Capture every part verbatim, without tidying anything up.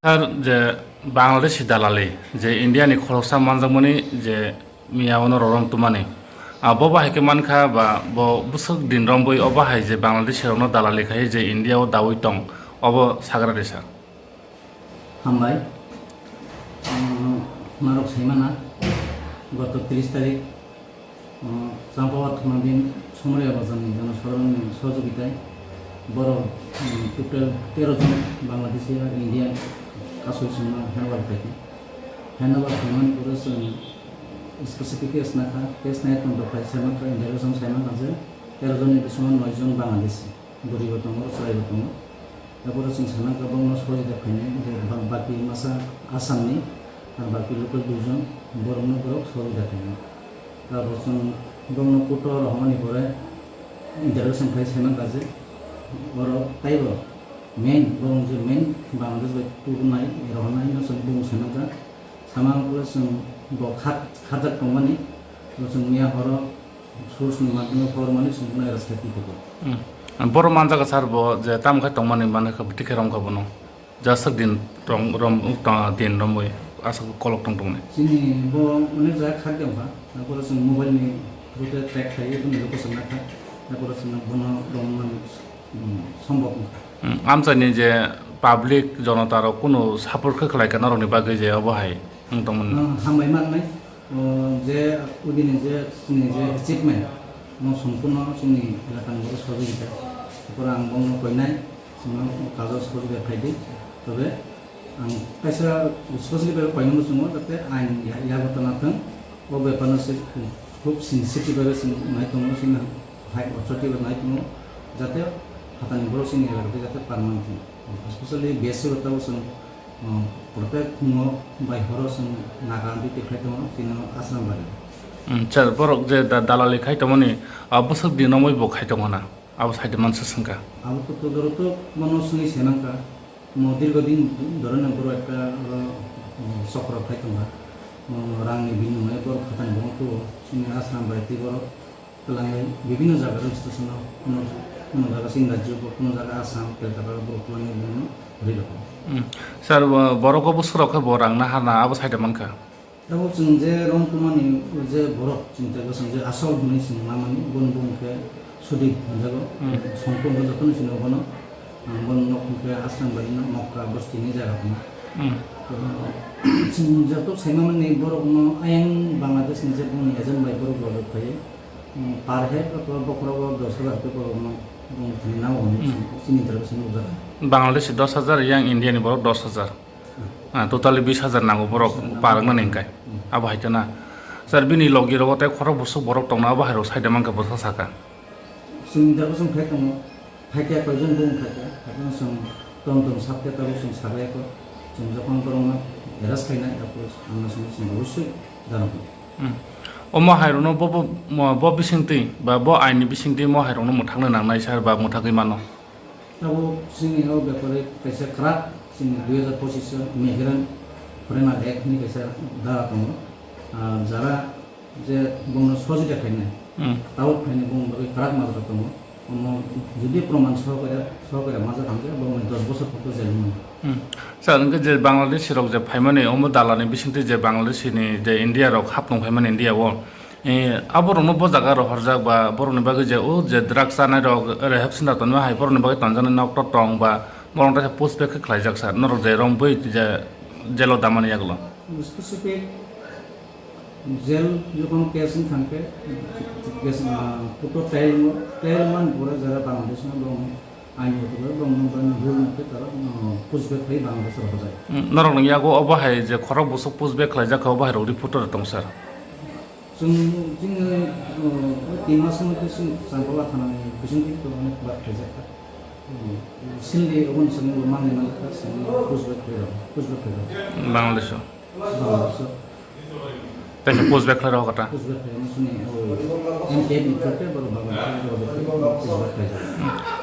Sir, je Bangladeshi dalali, je India ni khoroksa manjakmani je miya ono rorom tumani, ah, bo bahai khe mankha ba bo bwswk din rombwi o bahai je Bangladeshi rokno dalali khai je India o dawi tong, obo sagra de sir. Hambai. Umm, narok saimana, goto tris tarik, umm, Champawat thana din Somraiya bazarni jonosadharonni sohojogitay borok, umm, total tero jon Bangladeshi ar Indian kasui songno handover khaikha. Handover khaimani pore chwng specific case nakha, case nai tong tongkha, saimankha, interrogation saimankha je tero jonni bisingo noi jon Bangladeshi. Bwrwi bo tongo, chwrai bo tongo. Abo rok chwng sana khe bokno sohojita khainai, je ba-, baki masa Assam ni, ar baki local duijon borok no borok sohojita khainai. Abo chwng bokno court o rohormani pore interrogation khai saiman kha je oro taibo main, borok je main Bangladesh bai tubunai, rohornai no chwng bung saiman kha. Sama khe chwng bo khat-, kharjak tongmani, bo chwng miya horo source ni madhyame khobor mani chwng bono arrest khai tongkha. Hmm. Borok manjago sir bo je tamo khai tongmani mane kha bwtwi khe romkha bono. Jaswk din tong-, rom-, ta-, din romwi aswk kolok tong tongni. Chini bo onek jaga kharjak tongkha, ta pore chwng mobile ni through te track khlaiwi bono location nakha, ta pore chwng bono romnani, hmm, sombok wngkha. Hmm, amchaini je public jonota rok kunu support khe khlai kha norokni bagwi je obo hai wng tongmani. Ang hambai mannai, o, je udini je chini je achievement, no sompurno chini elakani borok sojogita. Therefore ang bono koinai, chwngno kajo sojogita phaidi. Tobe ang kaisa sojogita koinai muchungo, jate ain ya-, yago tana thwng, o bepar no se khub sensitive bai se nai tongo, chini high authority bai nai tongo, jate phatani borok chini elakati jate permanent thwng. Especially B S F rok tabuk chwng, uh, protect phungo bai horo chwng naga duty khai tongo, chini Asrambari. Hmm, sir, borok je da-, dalali khai tongmani, ah, bwswk din romwi bo khai tongo na? Abo side mansa swngkha. Abo to, to joro to mano swngwi se nangkha. Mo dirgo din dhore no borok ekta, uh, uh, chokro khai tongkha. Uh, rangni binimoye borok phatani borok tuo. Chini Asrambari tei borok Twlangwi bibinno jaga registration o, kuno, kuno jaga chini rajyo bo, kuno jaga Assam, Kolkata o borok twlangwi bini ri rokho. Hmm. Sir, bo-, borok o bwswk rok khe bo rang na ha na abo side mankha. Abo chwng je rong tumani je borok chini tei bwswng je asol hwnwi chwng mamani, boni bumung khe Sudip hwnjago. Hmm. Songkung hwnwi jotono sino bono. Ang bono nok hwnkhe Asrambari no Mokka bosti hinwi jaga tongo. Hmm. To, chwng joto saimamani borokno ayang Bangladesh ni je bongni agent bai borok rojak phaiwi, hmm, per head o bokhorogo dos hajar khe borokno bong thani nao hwnwi Hmm. chini interpretation nukjago. Bangladesh dos hajar, yang India ni borok dos hajar. Hmm. Ah, totally bis hajar nango borok Bis hajar par nango. Wngmani hwnkhe. Hmm. Abo hai kheno. Sir, bini logi rogo tei khorok bwswk borok tongna abo hai rok side mankha bwswk sakha. Chwng interpretation khai tongo. Phaikha koijon bung phaikha, haikhe chwng tom tom sakhe tabuk chwng sabaikho, chwng jokhon borokno arrest khainai, haikhe ang chwng chwng obosoi darokno. Hmm. Omo hairokno bo, bo, mo, bo bisingtwi ba bo aini bisingtwi mo hairokno mwthakna nangnai sir ba mwthagwi mano. Tabuk chini o bepare kaisa kwrak chini dui hajar pochis o migrant foreigner act hinwi kaisa dhara tongo. Ah, jara je bongno sojita khainai, Hmm. Tabuk khainai bongni bagwi kwrak majra tongo. Omo jodi proman sohokare, sohokare majak hwnkhe bongni dos bosor pokto jail mano. Hmm. Sir, hwnkhe je Bangladeshi rok je phaimani, omo dalani bisingtwi je Bangladeshi ni je India rok hap tong phaimani India o, eh, aborokno bo jaga rohorjak ba borokni bagwi je o je drugs chanai rok rehab center tonma hai borokni bagwi tonjaknai nok to tong ba borok teisa push back khe khlaijak sir, norok je rombwi je jail o damani yagulo. Specific Jail jokhon case wng thang khe, case, ah, court o trial wngmo, trial wngmani pore jara Bangladesh no bong ain mote khe bong nokbar ni rule mote tara, ah, push back khai Bangladesh rohorjai. Mm, norok ni yago obo hai je khorok bwswk push back khlaijak kha, obo hai rok report o tong sir. Chwng, chini, ah, o tin mas mote chwng Changpala thana ni bising twi to onek bar khlaijak kha. Hmm, silni obo ni simi bo manwi mankha, simi push back khai rok, push back khai rok. Bangladesh o. Bangladesh o. Tei se push back khlai rw kha ta? Push back khlai, omo chini, o, M K F ni through te borok Bangladesh o borok push back khlai jago.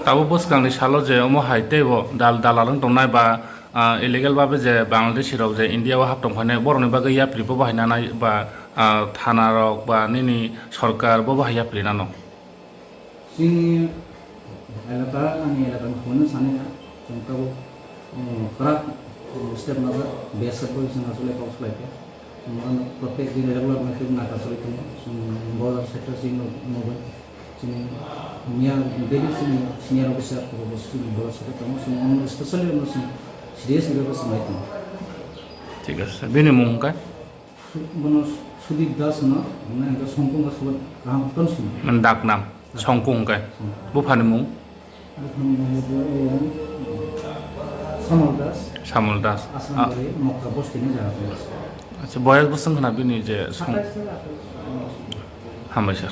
Tabuk bwskangni salo je omo hai teibo dal-, dalal wng tongnai ba, ah, illegal babe je Bangladeshi rok je India o hap tong phainai, borokni bagwi yapri bo bahai nanai ba, ah, thana rok ba nini sorkar bo bahai yapri nano? Chini elaka, ani elaka ni hwnwi sanai ya, chwng tabuk, um, kwrak Step mother, best of boys, and as well as like, one protect the regular method, not as well, border sector, sino, no, sino, near, very senior, senior officer, border sector, so, especially, serious level, so, ঠিক আছে, bini mung hwnkhe? Bono Sudip Das no, hwnwi hwnkhe Songkung Sudip kaham ton sini. Mane dak nam Songkung hwnkhe. Buphani mung? Samol Das. Samol Das. Aslam Bari, Mokka Bosti ni jaga tong. Acha, boyas bwswng khna bini je Song-, hambai sir.